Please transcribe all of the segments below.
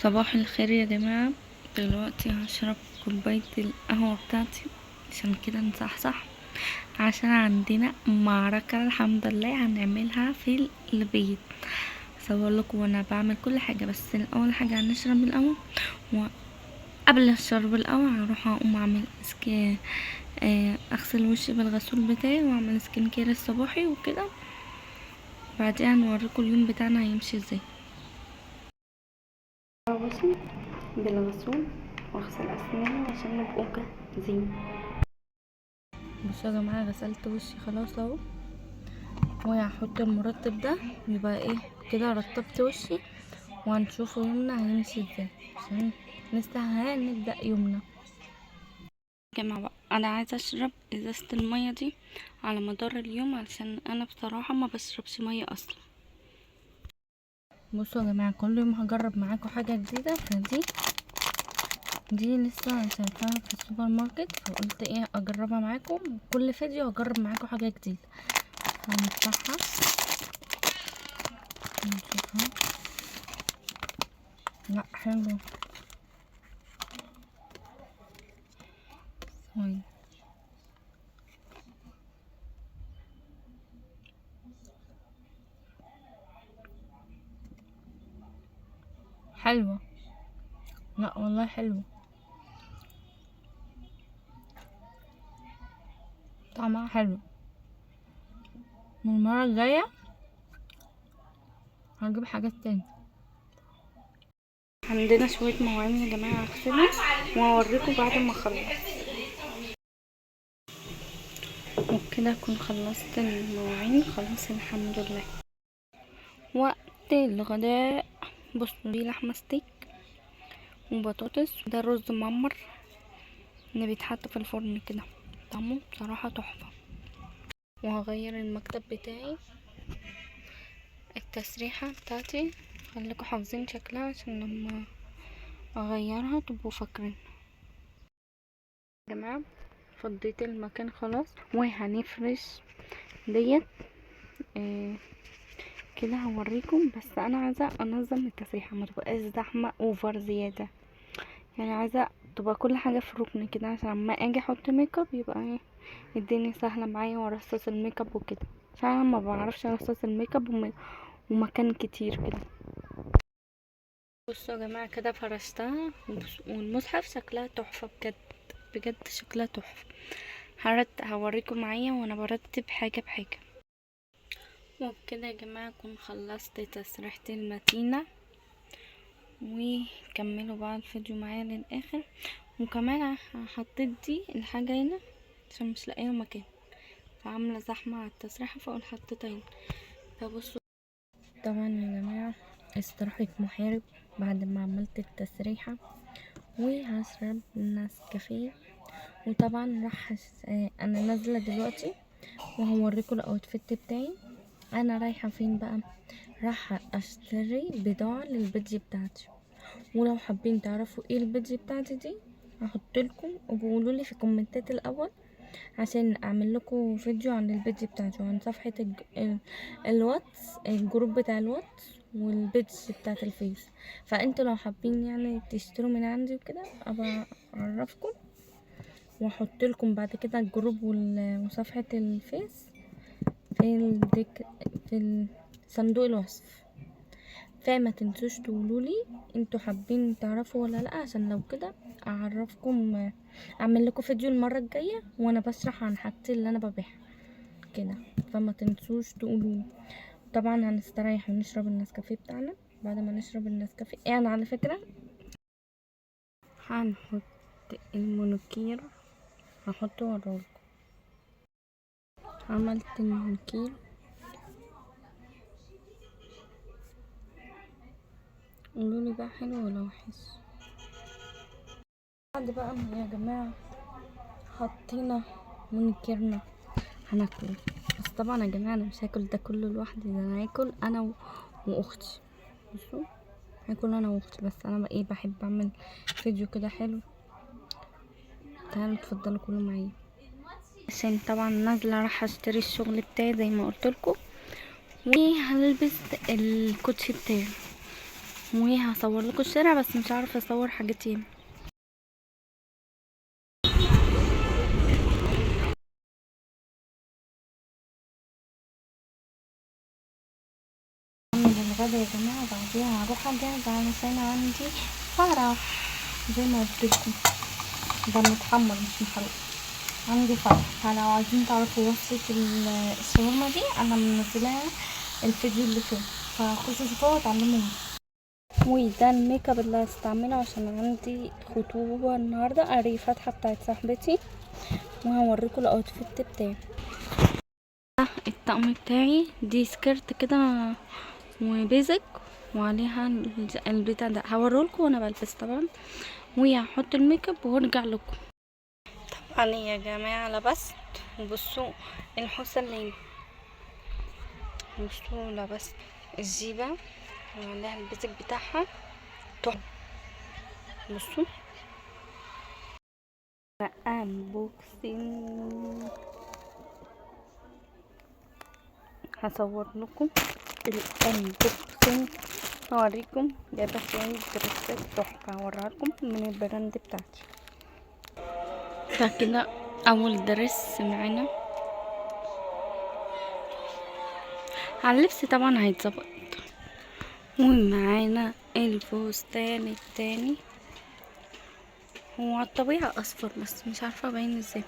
صباح الخير يا جماعة. دلوقتي هشرب كوباية القهوة بتاعتي عشان كده نصحصح، عشان عندنا معركة الحمد لله هنعملها في البيت. هصور لكم وانا بعمل كل حاجة، بس الاول حاجة هنشرب القهوة، وقبل الشرب القهوة هروح اقوم اعمل اغسل وشي بالغسول بتاعي واعمل skin care الصباحي وكده، بعدين هنوريكم اليوم بتاعنا هيمشي ازاي. وشي بالغسول واغسل اسناني عشان نبقوا جاهزين. بصوا يا جماعة، غسلت وشي خلاص اهو، وهحط المرطب ده، يبقى ايه كده رطبت وشي. وهنشوفوا يومنا هيمشي ازاي عشان لسه هنبدا يومنا. يا جماعة بقى انا عايزه اشرب ازازة المية دي على مدار اليوم، علشان انا بصراحة ما بشربش مية اصلا. بصوا يا جماعة، كل يوم هجرب معاكم حاجة جديدة، فدي لسه شايفاها في السوبر ماركت، فقلت ايه اجربها معاكم. كل فيديو هجرب معاكم حاجة جديدة. هنفتحها نشوفها. لا حلو، ثواني. حلوة، لا والله حلوة، طعمها حلو. من المرة الجاية هجيب حاجات تاني. عندنا شوية مواعين يا جماعة هغسلهم وهوريكم بعد ما اخلص. وبكده اكون خلصت المواعين خلاص الحمد لله. وقت الغداء. بصوا دي لحمة ستيك وبطاطس، ده رز معمر اللي بيتحط في الفرن كده، طعمه بصراحة تحفة. وهغير المكتب بتاعي، التسريحة بتاعتي خليكم حافظين شكلها عشان لما اغيرها تبقوا فاكرين. يا جماعة فضيت المكان خلاص، وهنفرش ديت كده هوريكم. بس انا عايزة انظم التسريحة، ما تبقاش زحمة over زيادة، يعني عايزة تبقى كل حاجة في ركن كده، عشان لما اجي احط ميك اب يبقى ايه الدنيا سهلة معايا وارصص الميك اب وكده، عشان انا ما بعرفش ارصص الميك اب ومكان كتير كده. بصوا يا جماعة كده فرشتها، والمصحف شكلها تحفة بجد بجد، شكلها تحفة. هوريكم معايا وانا برتب حاجة بحاجة. وبكده يا جماعة اكون خلصت تسريحتي المتينة، وكملوا بقى الفيديو معايا للاخر. وكمان حطيت دي الحاجة هنا عشان مش لاقيه مكان، فعاملة زحمة على التسريحة فاقول حطيتها هنا. فبصوا طبعا يا جماعة استراحة محارب بعد ما عملت التسريحة، وهشرب نسكافيه. وطبعا راح انا نازلة دلوقتي وهوريكم ال outfit بتاعي. انا رايحة فين بقى؟ رايحة اشتري بضاعة لل page بتاعتي، ولو حابين تعرفوا ايه ال page بتاعتي دي هحط لكم، وبقولوا لي في الكومنتات الاول عشان اعمل لكم فيديو عن ال page بتاعتي وعن صفحة الواتس، ال group بتاع الواتس وال page بتاعت الفيس. فانتوا لو حابين يعني تشتروا من عندي وكده ابقى اعرفكم، واحط لكم بعد كده ال group وصفحة الفيس في صندوق الوصف. فما تنسوش تقولولي انتوا حابين تعرفوا ولا لا، عشان لو كده اعرفكم، اعمل لكم فيديو المرة الجاية وانا بشرح عن حاجتي اللي انا ببيعها كده. فما تنسوش تقولولي. طبعا هنستريح ونشرب النسكافيه بتاعنا. بعد ما نشرب النسكافيه يعني على فكرة هنحط المونوكير، هحطه وراكم. عملت المونوكير، قولولي بقى حلو ولا وحش. بعد بقى ما يا جماعة حطينا مونيكيرنا هناكله. بس طبعا يا جماعة انا مش هاكل ده كله لوحدي، ده انا هاكل انا واختي. بصوا هاكل انا واختي، بس انا بقى ايه بحب اعمل فيديو كده حلو. تعالوا اتفضلوا كلوا معايا. عشان طبعا نازله راح اشتري الشغل بتاعي زي ما قلت لكم، وهلبس الكوتشي بتاعي. وهصور لكم الشارع بس مش عارفه اصور حاجات ياما. اعمل الغدا يا جماعة، وبعديها هروح اجهز علشان عندي فرح زي ما قلت لكم، ده متحمر مش محروق. عندي فرح، فلو عايزين تعرفوا وصفه الشاورما دي انا منزلاها الفيديو اللي فات، فخشوا شوفوها وتعلموا منها. وده الميك اب اللي هستعمله عشان عندي خطوبه النهارده، قري فاتحة بتاعت صاحبتي، وهوريكم ال outfit بتاعي. الطقم بتاعي دي skirt كده و basic وعليها البتاع ده، هوريهولكوا وانا بلبس طبعا. وهحط الميك اب وارجع لكم. طبعا يا جماعة لبست، وبصوا الحوسة اللي هنا، بصوا لبست الجيبه وعليها ال basic بتاعها تحفة. بصوا unboxing، هصور لكم ال unboxing، هوريكم جايبه شوية دريسات تحفة، هوريها لكم من ال brand بتاعتي. ده كده اول dress معانا على اللبس، طبعا هيتظبط. ومعانا الفستان التاني، هو على الطبيعة اصفر بس مش عارفه باين ازاي.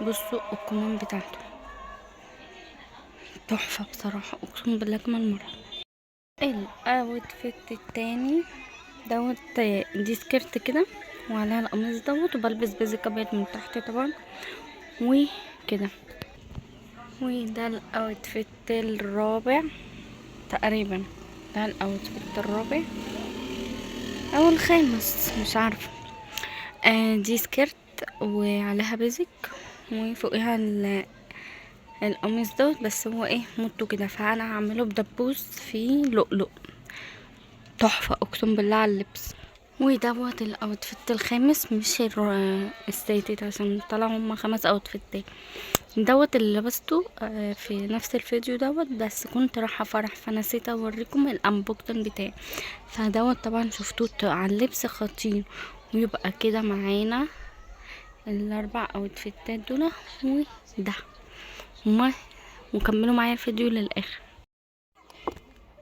بصوا الكمام بتاعته تحفة بصراحة، اقسم بالله اجمل مرة. ال outfit التاني دوت، دي skirt كده وعليها القميص دوت، وبلبس basic ابيض من تحت طبعا وكده. وده ال outfit الرابع تقريبا، ده ال outfit الرابع او الخامس مش عارفه. دي skirt وعليها basic وفوقها القميص دوت، بس هو ايه موتو كده، فانا هعمله بدبوس في لؤلؤ تحفة اقسم بالله على اللبس. ودوت ال outfit الخامس مش السادس عشان طلعوا هما 5 outfit ات. دوت اللي لبسته في نفس الفيديو دوت، بس كنت رايحة فرح فنسيت اوريكم ال unboxing بتاعي. فدوت طبعا شفتوه على اللبس خطير. ويبقى كده معانا ال4 outfit ات دول وده هما، وكملوا معايا الفيديو للاخر.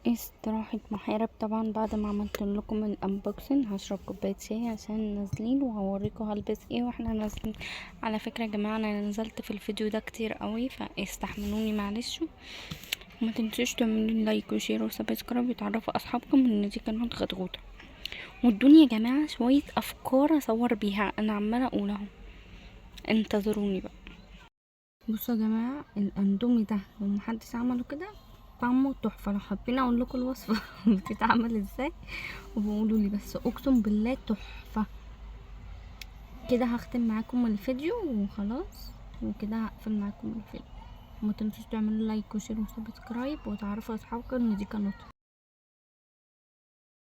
استراحة محارب طبعا بعد ما عملت لكم ال unboxing، هشرب كوباية شاي عشان نازلين، وهوريكم هلبس ايه واحنا نازلين. على فكرة يا جماعة انا نزلت في الفيديو ده كتير قوي، فاستحملوني معلش. وما تنسوش تعملوا like و share و subscribe وتعرفوا اصحابكم ان دي قناة غدغوده. وادوني يا جماعة شوية افكار اصور بيها، انا عمالة اقول اهو، انتظروني بقى. بصوا يا جماعة الاندومي ده لو محدش عمله كده طعمه تحفة. لو حابين اقول لكم الوصفة بتتعمل ازاي وبقولوا لي، بس اقسم بالله تحفة. كده هختم معاكم الفيديو وخلاص، وكده هقفل معاكم الفيديو. وما تنسوش تعملوا like و share و subscribe وتعرفوا اصحابكم ان دي قناتي.